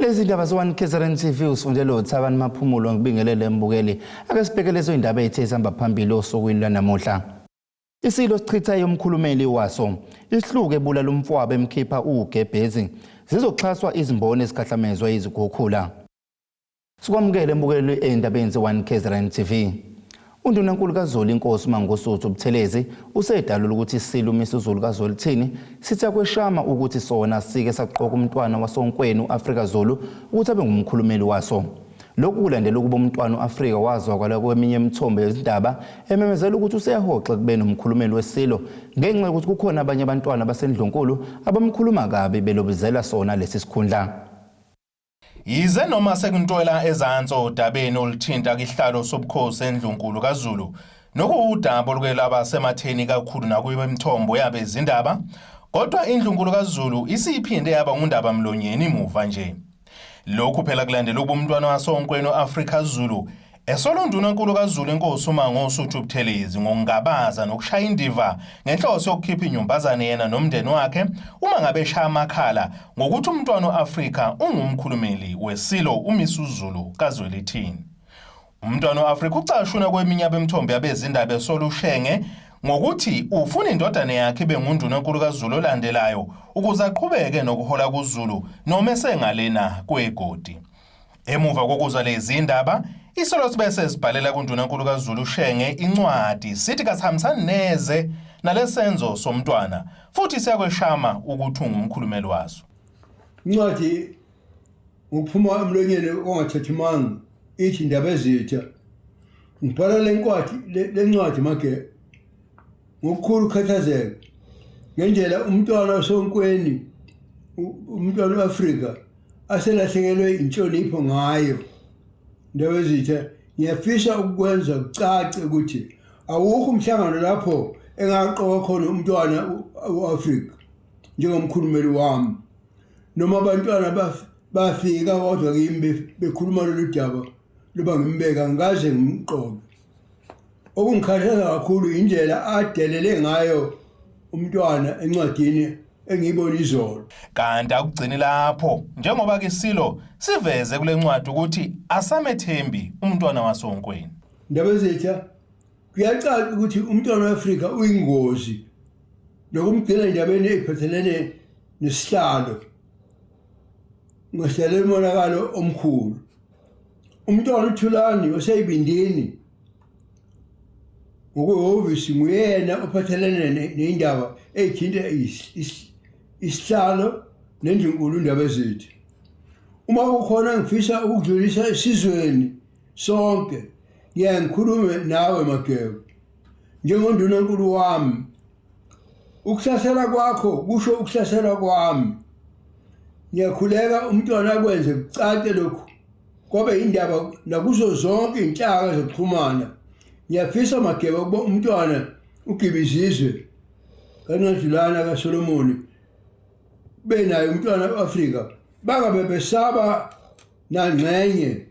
Lezi ndaba ze-1 KZN TV usifundele uThabani Maphumulo ngibingelele mbukeli. Ake sibheke lezo indaba ethe ezihamba phambili osukwini lwanamuhla. Isilo sichitha yomkhulumeli waso. Isihluku ebulala umfowabo emkhipha ugebhezi. Zizoxhaswa izimboni ezikhahlamezwa izikhukhula. Sikwamukele mbukeli endabeni ze-1 KZN TV. UNdunankulu kaZulu inkosi uMangosuthu Buthelezi usedalula ukuthi isilo uMisuzulu kaZwelithini sithi akweshama ukuthi sona sike saqoka umntwana wasonkweni u-Afrika Zulu ukuthi abe ngumkhulumeli waso. Lokhu kulandela ukuba umntwana u-Afrika wazwakala kweminye imithombo yezindaba ememezela ukuthi useyahoxa ekubeni umkhulumeli wesilo ngenxa yokuthi kukhona abanye abantwana basendlunkulu abamkhuluma kabi belobizela sona lesi sikhundla. Yize noma sekuntwela ezansi odabeni oluthinta kihlalo sobukhosi eNdlunkulu kaZulu, nokuwudaba oluke lwaba sematheni kakhulu nakwimithombo yabezindaba, kodwa iNdlunkulu kaZulu isiphinde yaba ngundabamlonyeni muva nje. Lokhu phela kulandela ukuba umntwana wasonkweni u-Afrika Zulu esola undunankulu kaZulu inkosi uMangosuthu Buthelezi ngokungabaza nokushaya indiva ngenhloso yokukhipha inyumbazane yena nomndeni wakhe uma ngabe eshaya amakhala ngokuthi umntwana u-Afrika ungumkhulumeli weSilo uMisuzulu kaZwelithini. Umntwana u-Afrika ucashunwe kweminye abemthombo yabezindaba esola uShenge ngokuthi ufuna indodana yakhe ibe ngundunankulu kaZulu olandelayo ukuze aqhubeke nokuhola kuZulu noma esengalena kwegodi. Emuva kokuzwa lezi ndaba, isolo sibe sesibhalela kundunankulu kaZulu uShenge incwadi sithi kasihambisani neze nalesenzo somntwana futhi siyakweshama ukuthi ungumkhulumeli waso. Incwadi ngokuphuma emlonyeni ongathethi manga ithi indaba ezitha ngibhala lenkwadi lencwadi mage ngokukhulu ukukhathazeka ngendlela umntwana osonkweni umntwana u-Afrika aselahlekelwe inhlonipho ngayo ndaba ezitha ngiyafisa ukwenza kucace ukuthi awukho umhlangano lapho engaqoka khona umntwana u-Afrika njengomkhulumeli wami noma abantwana bafika kodwa kimi bekhuluma lolu daba loba ngimbeka ngikaze ngimqoke okungikhathaza kakhulu indlela adelele ngayo umntwana encwadini engiyibona izolo. Kanti akugcini lapho njengoba ke isilo siveze kule ncwadi ukuthi asamethembi umntwana wasonkweni. Ndabezitha kuyacaca ukuthi umntwana we-Afrika uyingozi nokumgcina endabeni ey'phathelene nesihlalo ungasidala umonakalo omkhulu. Umntwana uThulani oseyibindini ngokwehhovisi nguyena ophathelene neyindaba eyithinta isihlalo nendlunkulu indaba ezithi uma kukhona ngifisa ukudlulisa esizweni sonke ngiyaye ngikhulume nawe Magebo njengondunankulu wami ukuhlasela kwakho kusho ukuhlasela kwami ngiyakhuleka umntwana akwenze kucace lokhu kwabe indaba nakuzo zonke inhlaka zokuxhumana ngiyafisa Mageba ukuba umntwana uGibizizwe kaNcwadulana kaSolomoni benaye umntwana u-Afrika bangabe besaba nangxenye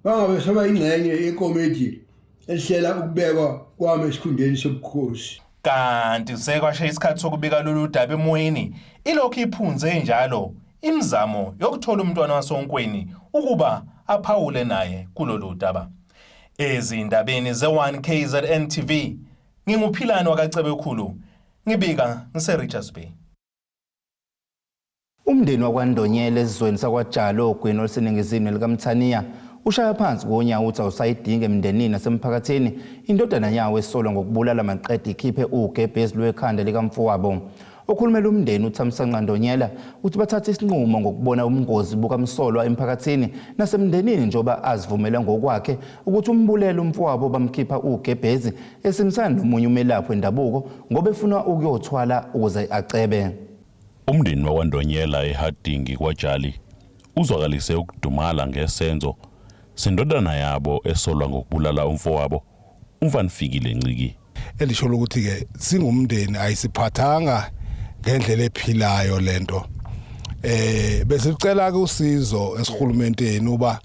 bangabe besaba ingxenye yekomiti elihlela ukubekwa kwami esikhundleni sobukhosi. Kanti sekwasha isikhathi sokubika lolu daba emoyeni ilokhu iphunze njalo imizamo yokuthola umntwana wasonkweni ukuba aphawule naye kulolu daba. Ezindabeni ze-1 KZN TV nginguPhilani wakaCebekhulu ngibika ngise-Richards Bay. Umndeni wakwaNdonyela esizweni sakwaJalo ogwini oluseningizimu likaMthaniya ushaya phansi ngonyawo uthi awusayidingi emndenini nasemphakathini indodana yawo esolwa ngokubulala maqede ikhiphe ugebhezi lwekhanda likamfowabo. Okhulumela umndeni uThamsanqa Ndonyela uthi bathatha isinqumo ngokubona ubungozi bukamsolwa emphakathini nasemndenini njengoba azivumela ngokwakhe ukuthi umbulele umfowabo bamkhipha ugebhezi esimisana nomunye umelaphi wendabuko ngoba efuna ukuyothwala ukuze acebe. Umndeni wakwaNdonyela eHarding kwaJali uzwakalise ukudumala ngesenzo sendodana yabo esolwa ngokubulala umfowabo uMfanifikile Nciki. Elisho ukuthi ke singumndeni ayisiphathanga ngendlela ephilayo lento. Besicela ke usizo esihulumenteni uba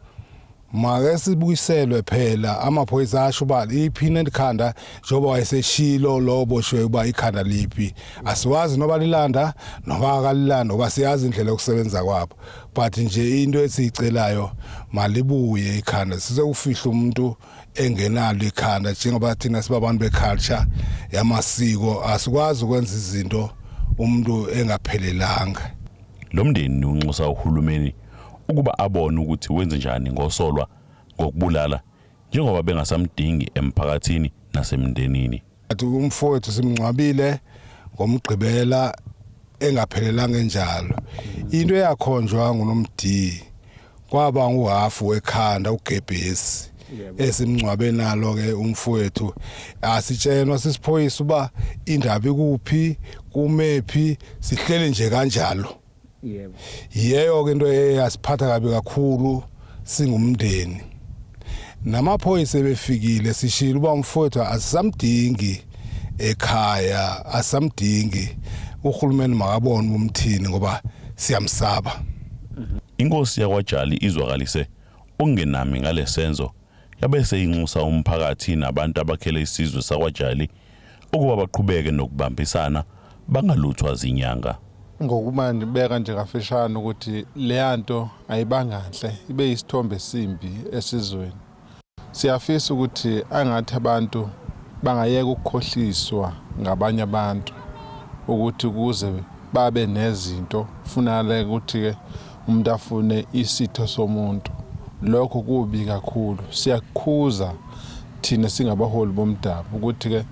Make sibuyiselwe phela amaphoyisa asho uba iphini elikhanda njengoba wayeseshilo lo oboshiwe uba ikhanda liphi. Asiwazi noba lilanda noma akalilanda ngoba siyazi indlela yokusebenza kwabo. But nje into esiyicelayo malibuye ikhanda sizokufihla umuntu engenalo ikhanda njengoba thina sibabantu beculture yamasiko asikwazi ukwenza izinto umuntu engaphelelanga. Lo mndeni unxusa uhulumeni ukuba abone ukuthi wenze njani ngosolwa ngokubulala njengoba bengasamdingi emphakathini nasemndenini. Athi umfowethu simngcwabile ngomgqibela engaphelelanga enjalo. Into eyakhonjwa nguNomdi kwaba nguhafu wekhanda ugebhesi esimngcwabe nalo ke umfowethu asitshenwa sisiphoyisa uba indaba ikuphi kumephi sihleli nje kanjalo yebo yiyo ke into eyasiphatha kabi kakhulu singumndeni namaphoyisa ebefikile sishilo uba umfowethu asisamdingi ekhaya asamdingi uhulumeni makabone umthini ngoba siyamsaba. Inkosi yakwaJali izwakalise ukungenami ngalesenzo yabe seyinxusa umphakathi nabantu abakhele isizwe sakwaJali ukuba baqhubeke nokubambisana bangaluthwa zinyanga. Ngokuma ngibeka nje kafishane ukuthi leyanto ayibanganhle ibe yisithombe esimbi esizweni. Siyafisa ukuthi angathi abantu bangayeka ukukhohliswa ngabanye abantu ukuthi kuze babe nezinto kufunakala ukuthi-ke umuntu afune isitho somuntu. Lokho kubi kakhulu. Siyakukhuza thina singabaholi bomdabu ukuthi-ke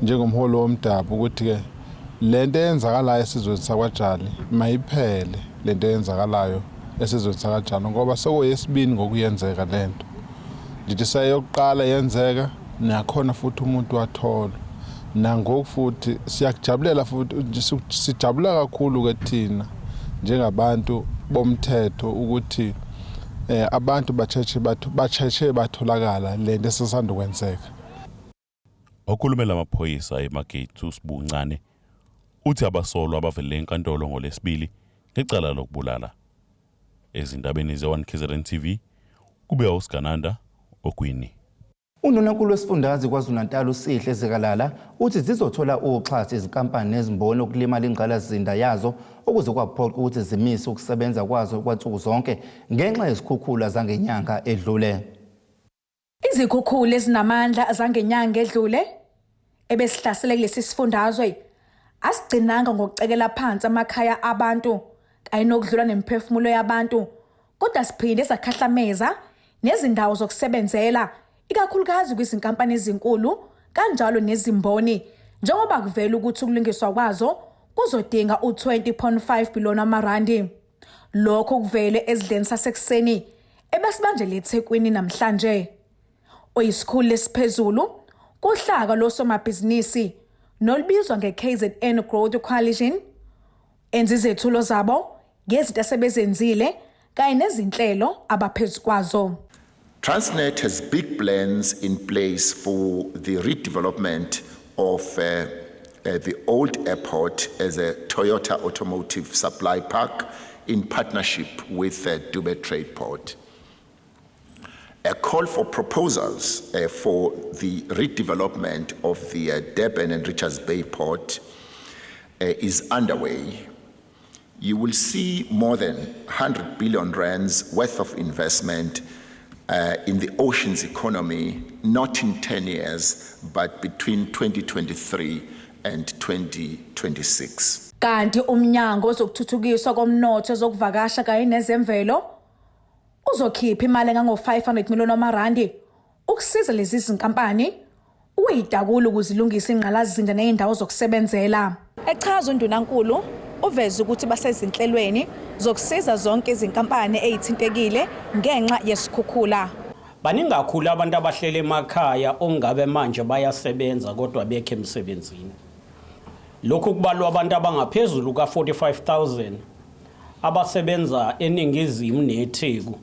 njengomholi womdabu ukuthi-ke le nto eyenzakalayo esizweni sakwaJali mayiphele le nto eyenzakalayo esizweni sakwaJali ngoba sekuyesibini ngokuyenzeka le nto. Ngithi seyokuqala yenzeka nakhona futhi umuntu watholwa nangoku futhi siyakujabulela futhi sijabula kakhulu ke thina njengabantu bomthetho ukuthi eh abantu batshetshe bathu batshetshe batholakala lento esisanda kwenzeka. Okhulumela amaphoyisa eMargate uSibu Ncane uthi abasolwa abavelele enkantolo ngoLwesibili ngecala lokubulala. Ezindabeni ze-1 KZN TV kube uSigananda Ogwini. UNdunankulu wesifundazwe KwaZulu-Natal uSihle Zikalala uthi zizothola uxhaso izinkampani nezimboni okulimala ingqalasizinda yazo okuze kwaphoqa ukuthi zimise ukusebenza kwazo kwansuku zonke ngenxa yezikhukhula zangenyanga edlule. Izikhukhula ezinamandla zangenyanga edlule ebesihlasele kulesi sifundazwe asigcinanga ngokucekela phansi amakhaya abantu kanye nokudlula nemiphefumulo yabantu kodwa siphinde sakhahlameza nezindawo zokusebenzela ikakhulukazi kwizinkampani ezinkulu kanjalo nezimboni njengoba kuvela ukuthi ukulungiswa kwazo kuzodinga u-20.5 billion wamarandi. Lokho kuvele esidleni sasekuseni ebesibanjele eThekwini namhlanje. Oyisikhulu esiphezulu kuhlaka losomabhizinisi nolubizwa nge-KZN Growth Coalition enza izethulo zabo ngezinto asebezenzile kanye nezinhlelo abaphezu kwazo. Transnet has big plans in place for the redevelopment of the old airport as a Toyota Automotive Supply Park in partnership with Dube Trade Port. A call for proposals for the redevelopment of the Durban and Richards Bay Port is underway. You will see more than 100 billion rands worth of investment in the oceans economy, not in 10 years, but between 2023 and 2026. Kanti umnyango wezokuthuthukiswa komnotho ezokuvakasha kanye nezemvelo uzokhipha imali engango-500 million wamarandi ukusiza lezi zinkampani ukuyitakula ukuzilungisa ingqalasizinda nezindawo zokusebenzela. Echaza uNdunankulu uveze ukuthi basezinhlelweni zokusiza zonke izinkampani ezithintekile ngenxa yesikhukhula. Baningi kakhulu abantu abahleli emakhaya ongabe manje bayasebenza kodwa bekho emsebenzini. Lokhu kubalwa abantu abangaphezulu ka-45,000 abasebenza eningizimu neTheku,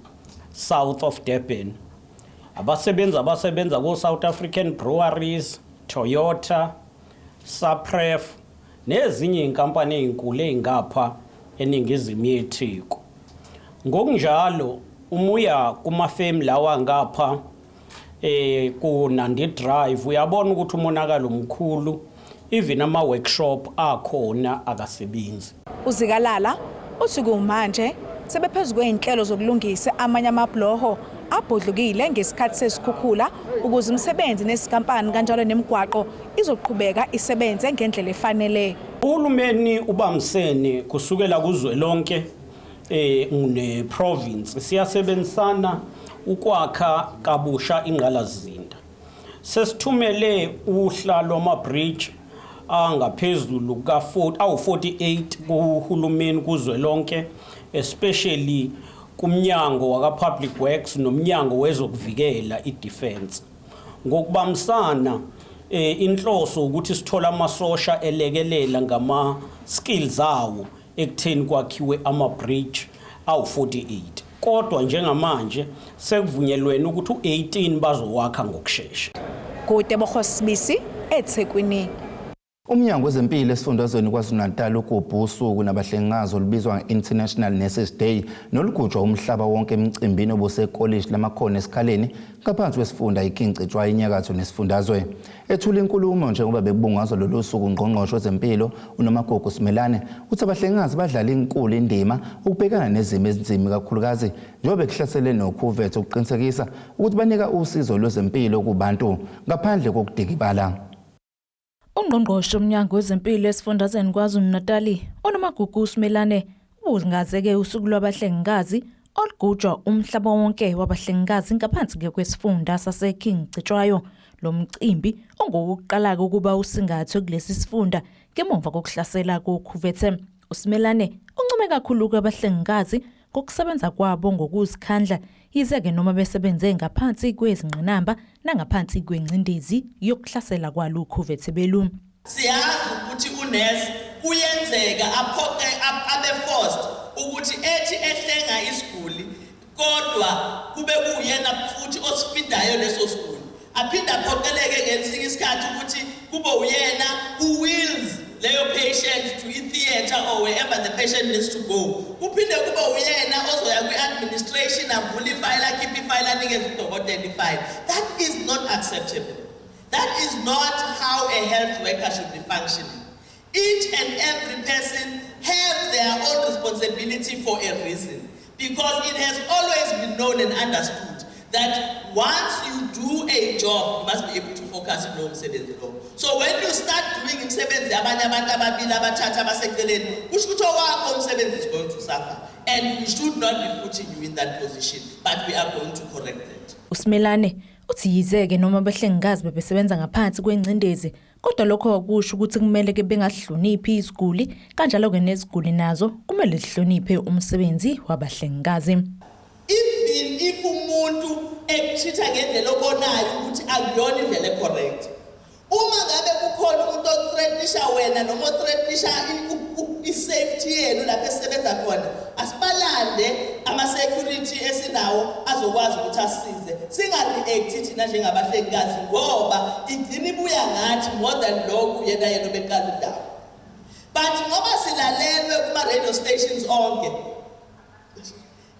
south of Durban. Abasebenzi abasebenza ko-South African Breweries, Toyota, Sapref nezinye iy'nkampani ey'nkulu ey'ngapha eningizimu yeTheku. Ngokunjalo Uma uya kumafemu lawa ngapha ku Nandi Drive, uyabona ukuthi umonakalo omkhulu, even ama workshop akhona akasebenzi. UZikalala uthi kumanje sebephezu kwey'nhlelo zokulungisa amanye amabhuloho abhodlukile ngesikhathi sesikhukhula ukuze imisebenzi nezinkampani kanjalo nemigwaqo izoqhubeka isebenze ngendlela efanele. Uhulumeni ubambisene kusukela kuzwelonke ne province, siyasebenzisana ukwakha kabusha ingqalasizinda. Sesithumele uhla lwama bridge angaphezulu ka-40 awu-48 kuhulumeni kuzwelonke, especially kumnyango waka-Public Works nomnyango wezokuvikela, i-defense, ngokubambisana. Inhloso ukuthi sithole amasosha elekelela ngama skills awo ekutheni kwakhiwe ama bridge awu-48, kodwa njengamanje sekuvunyelwene ukuthi u-18 bazowakha ngokushesha. Kutebogo Sibisi, eThekwini. Umnyango wezempilo esifundazweni KwaZulu-Natal ugubhu usuku nabahlengikazi olubizwa nge-International Nurses Day nolugujwa umhlaba wonke emcimbini obusekolishi lamakhono eSikhaleni ngaphansi kwesifunda iKing Cetshwayo inyakatho nesifundazwe. Ethula inkulumo njengoba bekubungazwa lolu suku, ungqongqoshe wezempilo uNomagugu Simelane uthi abahlengikazi badlala inkulu indima ukubhekana nezimo ezinzima, kakhulukazi njengoba bekuhlasele nokhuvethe, ukuqinisekisa ukuthi banika usizo lwezempilo kubantu ngaphandle kokudikibala. Ungqongqoshe umnyango wezempilo esifundazweni KwaZulu-Natali uNomagugu Simelane ubungaze-ke usuku lwabahlengikazi olugujwa umhlaba wonke wabahlengikazi ngaphansi-ke kwesifunda saseKing Cetshwayo. Lo mcimbi ongowokuqala-ke ukuba usingathwe kulesi sifunda ngemuva kokuhlasela kokhuvethe. USimelane uncome kakhulu abahlengikazi ngokusebenza kwabo ngokuzikhandla, yize-ke noma besebenze ngaphansi kwezingqinamba nangaphansi kwengcindezi yokuhlasela kwalo ukhuvethe belu. Siyazi ukuthi unesi kuyenzeka aphoqe abe forced ukuthi ethi ehlenga isiguli, kodwa kube kuyena futhi osifidayo leso siguli, aphinde aphoqeleke ngesinye isikhathi ukuthi kube uyena who wheels leyo patient to i-theatre or wherever the patient needs to go, kuphinde kube uyena ozoya kwi-administration, avule ifayile, akhiphe ifayile, anikeze udokotela ifayile. That is not acceptable. That is not how a health worker should be functioning. Each and every person have their own responsibility for a reason, because it has always been known and understood that once you do a job, you must be able to focus kulowo msebenzi lowo. So when you start doing imisebenzi yabanye abantu ababili, abathathu abaseceleni, kusho ukuthi owakho umsebenzi is going to suffer, and we should not be putting you in that position, but we are going to correct that. USimelane uthi yize-ke noma abahlengikazi bebesebenza ngaphansi kwengcindezi, kodwa lokho akusho ukuthi kumele-ke bengahloniphi iziguli, kanjalo-ke neziguli nazo kumele zihloniphe umsebenzi wabahlengikazi. Even if umuntu ekucheat-a ngendlela obonayo ukuthi akuyona indlela ecorrect, uma ngabe kukhona umuntu othreatenisha wena noma othreatenisha i-safety yenu lapho esisebenza khona, asibalande ama-security esinawo azokwazi ukuthi asisize, singa-react thina njengabahlengikazi, ngoba igcina ibuya ngathi more than lokhu yena yena obeqala udaba. But ngoba silalelwe kuma-radio stations onke,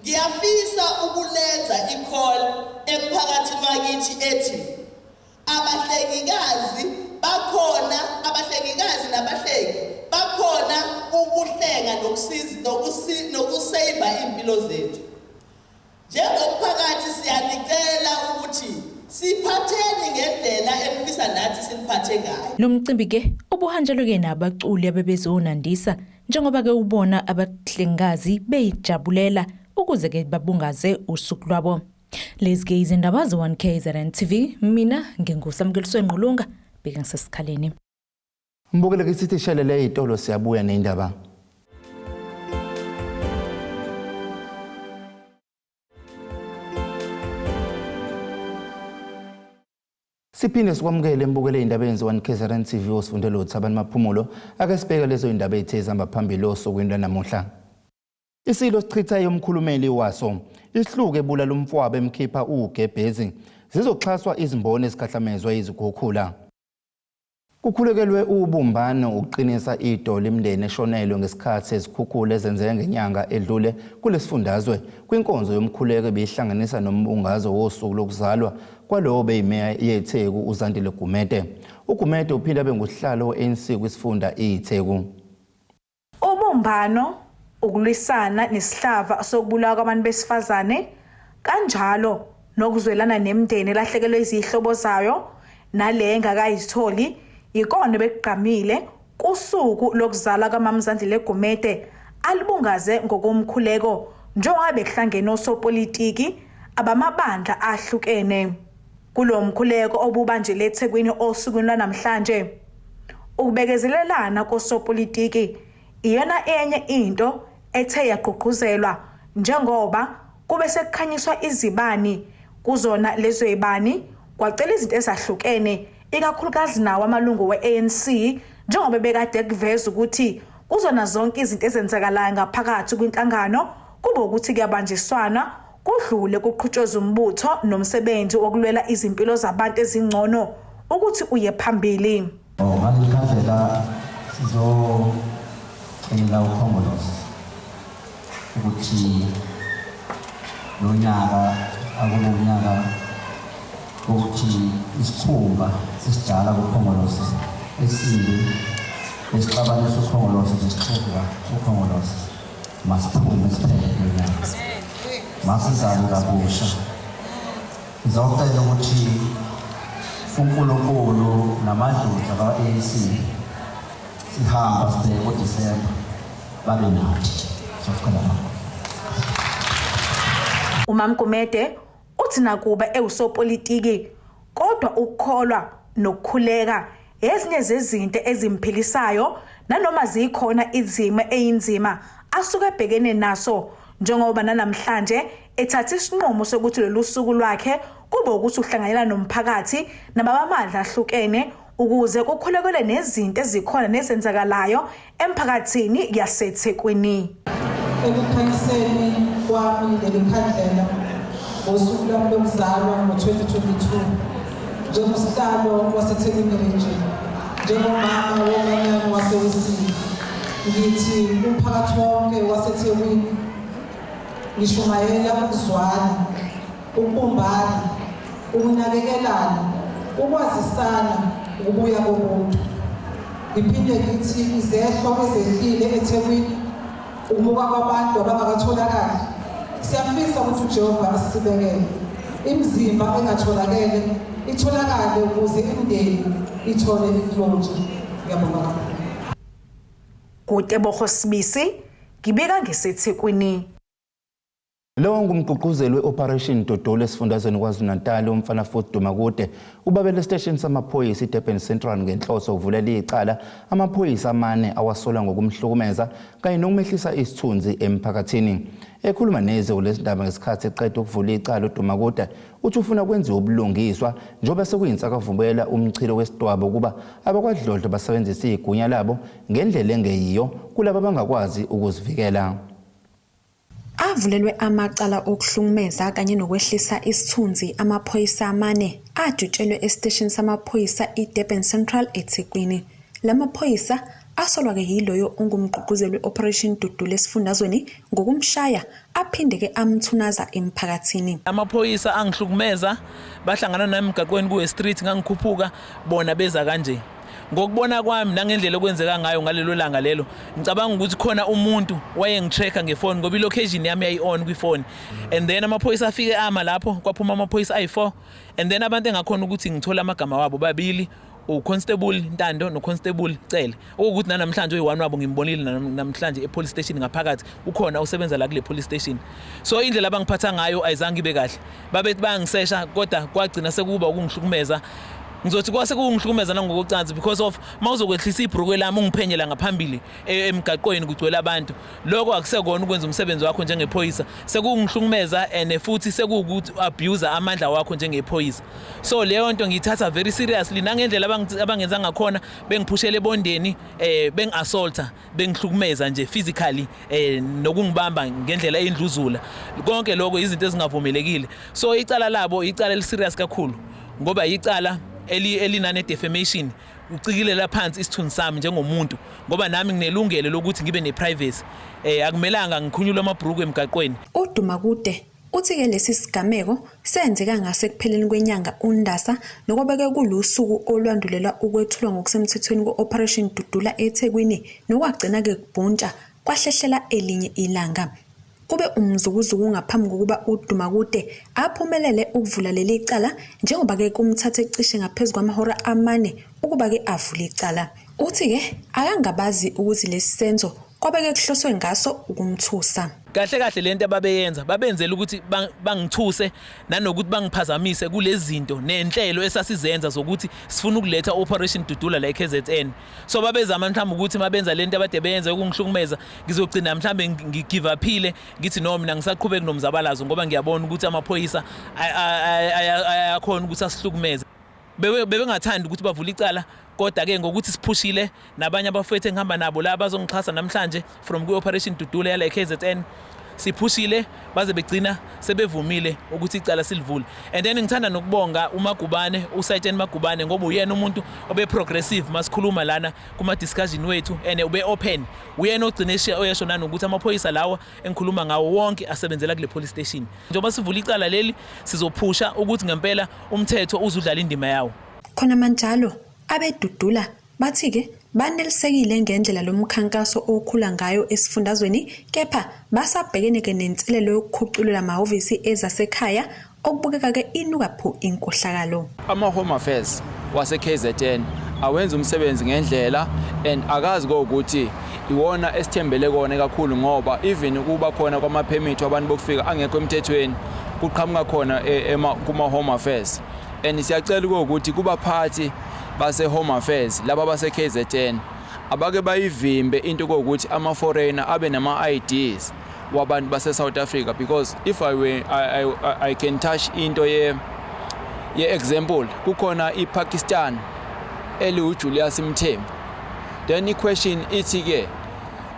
ngiyafisa ukulenza i-call emphakathini wakithi ethi abahlengikazi bakhona, abahlengikazi nabahlengi bakhona ukuhlenga nokusiza nokusave impilo zethu. Njengomphakathi siyanicela ukuthi siphatheni ngendlela enifisa nathi siniphathe ngayo. Lo mcimbi-ke ubuhanjelwe-ke nabaculi abebezonandisa njengoba-ke ubona abahlengikazi beyijabulela ukuze-ke babungaze usuku lwabo. Lezi-ke izindaba ze-1 KZN TV, mina nginguSamukeliswe Ngqulunga, bheka ngisesikhaleni. Mbukele ke sithi shelele ezitolo, siyabuya nendaba. Siphinde sikwamukele mbukele indaba enziwa KZN TV, osifundela uThabani Maphumulo. Ake sibheke lezo indaba ezithe zihamba phambili osukwini lwanamuhla. Isilo sichitha yomkhulumeli waso. Isihluku ebulala umfowabo emkhipha ugebhezi. Zizoxhaswa izimboni ezikhahlamezwa izikhukhula. Kukhulekelwe ubumbano ukuqinisa idolo imindeni eshonelwe ngesikhathi sezikhukhula ezenzeke ngenyanga edlule kulesifundazwe kwinkonzo yomkhuleko ebihlanganisa nombungazo wosuku lokuzalwa kwalowo beyimeya yeTheku uZandile Gumede. UGumede uphinde abe ngusihlalo we-ANC kwisifunda iTheku. Ubumbano, ukulwisana nesihlava sokubulawa kwabantu besifazane kanjalo nokuzwelana nemindeni elahlekelwe izihlobo zayo nale engakayitholi yikona bekugqamile kusuku lokuzalwa kaMamzandile Gumede alibungaze ngokomkhuleko njengoba bekuhlangene osopolitiki abamabandla ahlukene. Kulo mkhuleko obubanjele eThekwini osukwini lwanamhlanje, ukubekezelelana kosopolitiki iyona enye into ethe yagqugquzelwa njengoba kube sekukhanyiswa izibani kuzona lezo zibani kwacela izinto ezahlukene ikakhulukazi nawo amalungu we-ANC njengoba bekade kuveza ukuthi kuzona zonke izinto ezenzakalayo ngaphakathi kwinhlangano kube ukuthi kuyabanjiswana Kudlule kuqhutshezwa umbutho nomsebenzi wokulwela izimpilo zabantu ezingcono ukuthi uye phambili. Oh, ngaleli khandlela sizocela uKhongolose ukuthi lo nyaka akube unyaka wokuthi isikhumba esidala kuKhongolose esibi esixabanisa uKhongolose nesixova uKhongolose Masiphume siphele kulo nyaka. Masizalwe kabusha. Ngizocela ukuthi uNkulunkulu namadlozi akwa-ANC sihamba sibheke ngoDisemba babe nathi. Socela lokho. UMamGumede uthi nakuba ewusopolitiki kodwa ukukholwa nokukhuleka ezinye zezinto ezimphilisayo nanoma zikhona izimo eyinzima asuke ebhekene naso njengoba nanamhlanje ethatha isinqumo sokuthi lolu suku lwakhe kube ukuthi uhlanganyela nomphakathi nababamandla ahlukene ukuze kukhulekelwe nezinto ezikhona nezenzakalayo emphakathini yaseThekwini. Ekukhanyiseni kwami leli khandlela ngosuku lwami lokuzalwa ngo-2022 njengosihlalo waseThekwini Region, njengomama womanyano waseWisile, ngithi kumphakathi wonke waseThekwini ngishumayela ukuzwana, ukubumbana, ukunakekelana, ukwazisana, ukubuya kobuntu. Ngiphinde ngithi izehlo ezehlile eThekwini, ukumuka kwabantu abangakatholakali, siyafisa ukuthi uJehova asibekele imizimba engatholakele itholakale ukuze imindeni ithole i-closure. Ngiyabonga kakhulu. KuTebogo Sibisi, ngibika ngiseThekwini. Lowo ngumgqugquzeli we-Operation Dudula esifundazweni KwaZulu-Natal uMfanafuthi Dumakude ubabele esiteshini samaphoyisa iDurban Central ngenhloso yokuvulela icala amaphoyisa amane awasola ngokumhlukumeza kanye nokumehlisa isithunzi emphakathini. Ekhuluma nezwe kulezindaba ngesikhathi eqeda ukuvula icala uDumakude uthi ufuna kwenziwe ubulungiswa njengoba sekuyinsakavubela umchilo wesidwaba ukuba abakwadlodlo basebenzise igunya labo ngendlela engeyiyo kulabo abangakwazi ukuzivikela. Avulelwe amacala okuhlukumeza kanye nokwehlisa isithunzi amaphoyisa amane ajutshelwe esiteshini samaphoyisa iDurban Central eThekwini. La maphoyisa asolwa-ke yiloyo ongumgqugquzeli we-Operation Dudula esifundazweni ngokumshaya aphinde-ke amthunaza emphakathini. Amaphoyisa angihlukumeza bahlangana nami emgaqweni kuwe street ngangikhuphuka bona beza kanje. Ngokubona kwami nangendlela okwenzeka ngayo ngalelo langa lelo, ngicabanga ukuthi khona umuntu wayengi-tracker ngefoni ngoba i-location yami yayi-on kwifoni. And then amaphoyisa afike ama lapho, kwaphuma amaphoyisa ayi-4 and then abantu engakhona ukuthi ngithole amagama wabo babili uConstable Ntando noConstable Cele. Okuwukuthi nanamhlanje uyi-one wabo ngimbonile namhlanje e-police station ngaphakathi ukhona usebenza la kule police station. So indlela abangiphatha ngayo ayizange ibe kahle. Babethi bayangisesha kodwa kwagcina sekuba ukungihlukumeza. Ngizothi kwase kungihlukumeza nangokocansi because of mawuzokwehlisa ibhruku lami ungiphenyela ngaphambili e, emgaqweni kugcwele abantu. Lokho akusekona ukwenza umsebenzi wakho njengephoyisa. Sekungihlukumeza and futhi sekuwukuthi abuse amandla wakho njengephoyisa. So leyo nto ngiyithatha very seriously nangendlela abangenza ngakhona bengiphushela ebondeni eh bengi-assaulta bengihlukumeza nje physically eh nokungibamba ngendlela eyindluzula konke lokho izinto ezingavumelekile so icala labo icala eliserious kakhulu ngoba icala elinane defamation Ucikilela phansi isithunzi sami njengomuntu ngoba nami nginelungelo lokuthi ngibe neprivacy. Eh akumelanga ngikhunyulwe amabhruku emgaqweni. UDumakude uthi-ke lesi sigameko senzeka ngasekupheleni kwenyanga uNdasa nokwabeke kulusuku olwandulela ukwethulwa ngokusemthethweni kwe-Operation Dudula eThekwini nokwagcina-ke kubhuntsha kwahlehlela elinye ilanga. Kube umzukuzuku ngaphambi kokuba uDumakude aphumelele ukuvula leli cala njengoba-ke kumthathe cishe ngaphezu kwamahora amane ukuba-ke avule icala. Uthi-ke akangabazi ukuthi lesi senzo kwabeke kuhloswe ngaso ukumthusa. Kahle kahle lento ababeyenza babenzela ukuthi bangithuse nanokuthi bangiphazamise kulezinto nenhlelo esasizenza zokuthi sifuna ukuletha Operation Dudula la eKZN. So babezama mhlawumbe ukuthi mabenza lento abade beyenza ukungihlukumeza ngizogcina mhlawumbe ngigive uphile ngithi no mina ngisaqhubeka nomzabalazo ngoba ngiyabona ukuthi amaphoyisa ayakhona ukuthi asihlukumeze. Bebengathandi ukuthi bavule icala kodwa ke ngokuthi siphushile nabanye abafowethu engihamba nabo la bazongixhasa namhlanje from kwi-Operation Dudula yala e-KZN siphushile baze begcina sebevumile ukuthi icala silivule. And then ngithanda nokubonga uMagubane, uSayitsheni Magubane, ngoba uyena umuntu obe progressive masikhuluma lana kuma discussion wethu and ube open. Uyena ogcine oyesho nanokuthi amaphoyisa lawa engikhuluma ngawo wonke asebenzela kule police station. Njengoba sivula icala leli sizophusha ukuthi ngempela umthetho uzudlala indima yawo. Khona manjalo abeDudula bathi-ke banelisekile ngendlela lo mkhankaso okhula ngayo esifundazweni kepha basabhekene-ke nenselelo yokukhuculula amahhovisi ezasekhaya okubukeka-ke inuka phu inkohlakalo. Ama-Home Affairs wase-KZN awenza umsebenzi ngendlela and akazi kokuthi iwona esithembele kona kakhulu ngoba even ukuba khona kwama-permit wabantu bokufika angekho emthethweni kuqhamuka khona kuma-Home Affairs and siyacela ukuthi kubaphathi base-Home Affairs laba base-KZN abake bayivimbe into kokuthi ama-foreigner abe nama-IDs wabantu base-South Africa because if I, were, I, I, I can touch into ye ye-example kukhona iPakistan eliwuJulius Mthembu, then i-question ithi-ke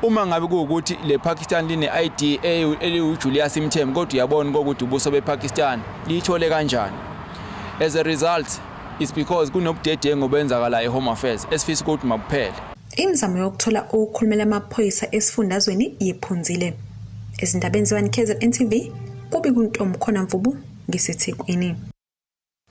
uma ngabe kuwukuthi le Pakistan line-ID eliwuJulius Mthembu kodwa uyabona kokuthi ubuso bePakistan liyithole kanjani? As a result it's because kunobudedengu obenzakala e-Home Affairs esifisa ukuthi mabuphele. Imizamo yokuthola okhulumela amaphoyisa esifundazweni yephunzile. Ezindabeni ze-1 KZN TV kubi kuNtombi Mvubu ngiseThekwini.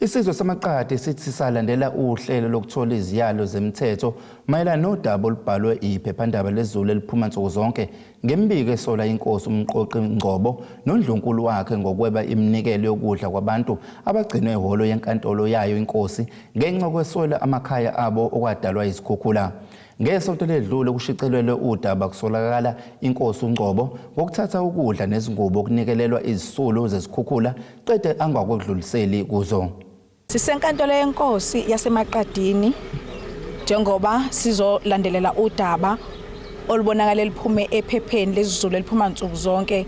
Isizwe samaqadi sithi salandela uhlelo lokuthola iziyalo zemthetho mayelana nodaba olubhalwe iphephandaba lezulu eliphuma nsuku zonke ngembiko esola inkosi uMqoqi Ngcobo nondlunkulu wakhe ngokweba iminikelo yokudla kwabantu abagcinwe ehholo yenkantolo yayo inkosi ngenxa kweswela amakhaya abo okwadalwa izikhukhula. Ngesonto ledlule kushicelelwe udaba kusolakala inkosi uNgcobo ngokuthatha ukudla nezingubo okunikelelwa izisulu zezikhukhula qede angakwedluliseli kuzo. Sisenkantolo yenkosi yaseMaqadini njengoba sizolandelela udaba olubonakala liphume ephepheni lesiZulu eliphuma nsuku zonke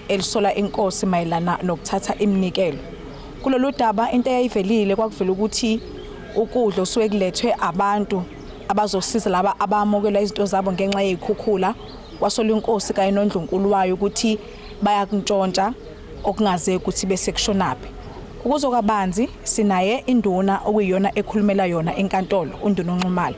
elisola inkosi mayelana nokuthatha iminikelo. Kulolu daba into eyayivelile kwakuvela ukuthi ukudla osuke kulethwe abantu abazosiza laba abamukela izinto zabo ngenxa yezikhukhula, wasola inkosi kanye nondlunkulu wayo ukuthi bayakuntshontsha okungaze ukuthi bese kushonaphi. Ukuzo kabanzi sinaye induna okuyiyona ekhulumela yona enkantolo, uNduna uNxumalo,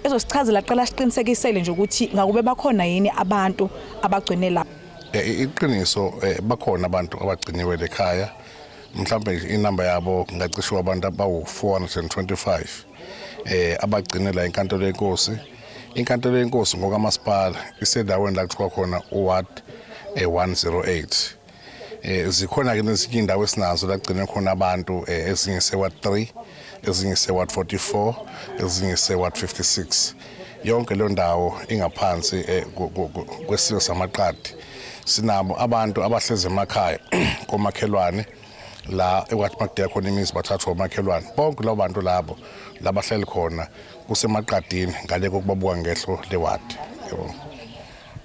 ezosichazela. Qala siqinisekisele nje ukuthi ngakube bakhona yini abantu abagcine lapha? Iqiniso, bakhona abantu abagciniwe lekhaya, mhlawumbe inamba yabo ngacishwa abantu abawu-425 abagcine la enkantolo yenkosi. Inkantolo yenkosi ngokamasipala isendaweni la kuthiwa khona uward 108. Zikhona ke nezinye indawo esinazo la kugcinwe khona abantu, ezinye seward 3, ezinye seward 44, ezinye seward 56. Yonke leyo ndawo ingaphansi kwesizwe samaqadi. Sinabo abantu abahlezi emakhaya komakhelwane la ekwathi makudeka khona imizi bathathwa omakhelwane. Bonke labo bantu labo labahleli khona kusemaqadini ngale kokubabuka ngehlo lewadi, yebo.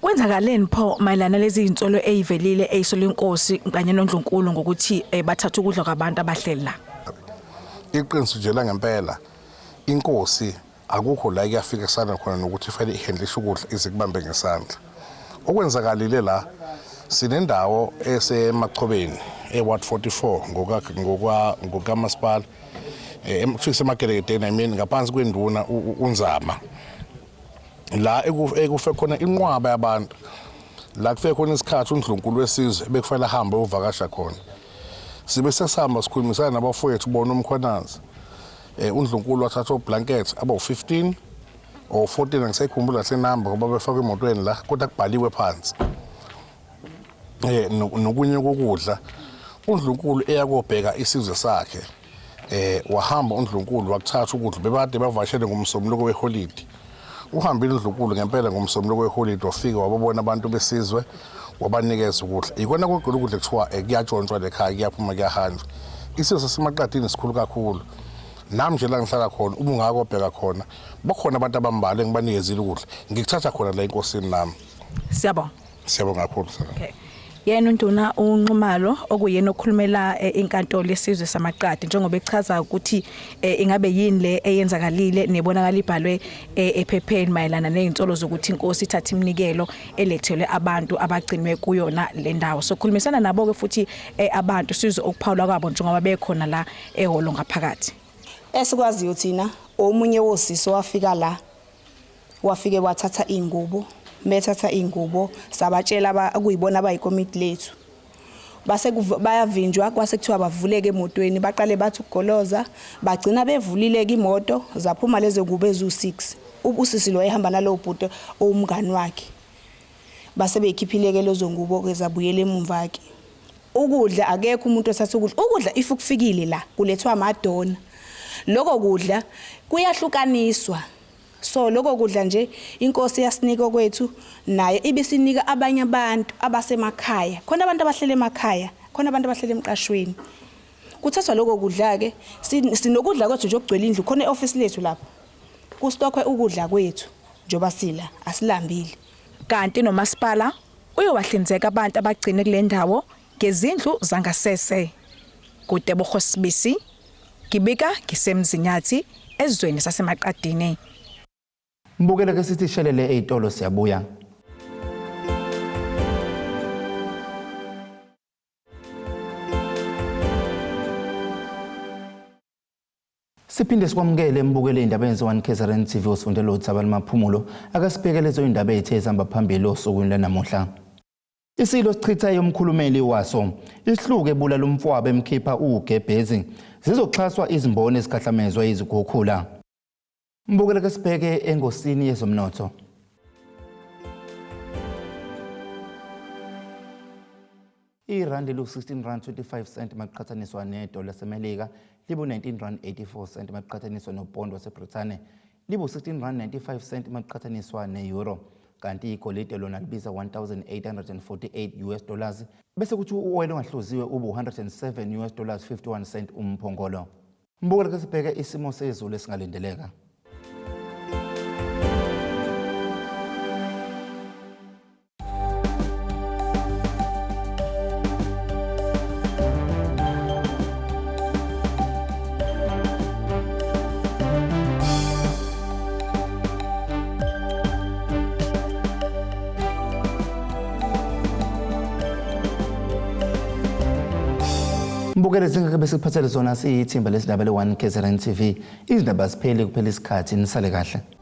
Kwenzakaleni pho mayelana lezi zinsolo eyivelile eyisola inkosi kanye nondlunkulu ngokuthi bathatha ukudla kwabantu abahleli la? Iqiniso nje la ngempela, inkosi akukho la kuyafika kusana khona nokuthi ifanele ihandlishe ukudla ize kubambe ngesandla. Okwenzakalile la, sinendawo esemachobeni eWard 44 ngokamasipala. eh kuthiwa isemageleketeni I mean ngaphansi kwenduna uNzama la ekufe khona inqwaba yabantu la kufike khona isikhathi uNdlunkulu wesizwe bekufanele ahambe uvakasha khona sibe sesihamba sikhulumisana nabafowethu bona uMkhwanazi eh uNdlunkulu wathatha oblanket abawu-15 or 14 angisayikhumbula kahle inamba ngoba befakwe emotweni la kodwa kubhaliwe phansi eh nokunye kokudla uNdlunkulu eya kobheka isizwe sakhe eh wahamba uNdlunkulu wakuthatha ukudla bebade bavashele ngomsombuluko weholidi uhambile uNdlunkulu ngempela ngomsombuluko weholidi wafika wababona abantu besizwe wabanikeza ukudla ikona konke lokudla kuthiwa eh, kuyatshontshwa lekhaya kuyaphuma kuyahanjwa isizwe sasemaqadini sikhulu kakhulu nami nje la ngihlala khona uma ungakobheka khona bakhona abantu abambalwa engibanikezile ukudla ngikuthatha khona la enkosini nami siyabonga Siyabonga kakhulu sir. Okay. Yena uNduna uNxumalo okuyena okhulumela eh, inkantolo yesizwe samaqadi njengoba echaza ukuthi eh, ingabe yini le eyenzakalile nebonakala ibhalwe eh, ephepheni mayelana nezinsolo zokuthi inkosi ithatha iminikelo elethelwe abantu abagcinwe kuyona le ndawo. So khulumisana nabo ke futhi abantu sizwe ukuphawula kwabo njengoba bekhona la ehholo ngaphakathi. Esikwaziyo thina omunye wosisi owafika la wafike wathatha iy'ngubo methatha iy'ngubo sabatshela okuyibona abayikomiti lethu base bayavinjwa kwase kuthiwa bavuleke emotweni baqale bathi ukugoloza bagcina bevulile-ke imoto zaphuma lezo ngubo eziwu-six usisi lo wayehamba nalowo bhuti owumngani wakhe base beyikhiphile-ke lezo ngubo-ke zabuyela emumva-ke ukudla akekho umuntu othatha ukudla ukudla if kufikile la kulethwa amadona lokho kudla kuyahlukaniswa So lokho kudla nje inkosi yasinika okwethu nayo ibisinika abanye abantu abasemakhaya. Khona abantu abahlele emakhaya, khona abantu abahlele emqashweni. Kuthathwa lokho kudla ke sinokudla kwethu nje okugcwele indlu khona e-office lethu lapha. Kustokhwe ukudla kwethu njengoba sila asilambile. Kanti nomasipala uyowahlinzeka abantu abagcine kule ndawo ngezindlu zangasese. KuTebogo Sibisi, ngibika ngiseMzinyathi ezweni saseMaqadini. Mbukele ke sithi shelele ey'tolo siyabuya. Siphinde sikwamukele embukele indaba enziwa KZN TV osifundela uThabani Maphumulo akasibheke lezo indaba ezithe ezihamba phambili osukwini lwanamuhla. Isilo sichitha yomkhulumeli waso isihluke ebulala umfowabo emkhipha ugebhezi zizoxhaswa izimboni ezikhahlamezwa izikhukhula. Mbukele ke sibheke engosini yezomnotho. Irandi lu-16 rand 25 cent makuqhathaniswa nedola laseMelika libu-19 rand 84 cent makuqhathaniswa nopondo waseBrithane libu-16 rand 95 cent makuqhathaniswa ne-euro kanti igolide lona libiza 1848 US dollars bese kuthi u-oil ongahluziwe ubu-107 US dollars 51 cent umphongolo. Mbukelo ke sibheke isimo sezulu esingalindeleka. Mbukele zingeke besikuphathele zona siyithimba lesindaba le-1 KZN TV. Izindaba zipheli kuphela isikhathi nisale kahle.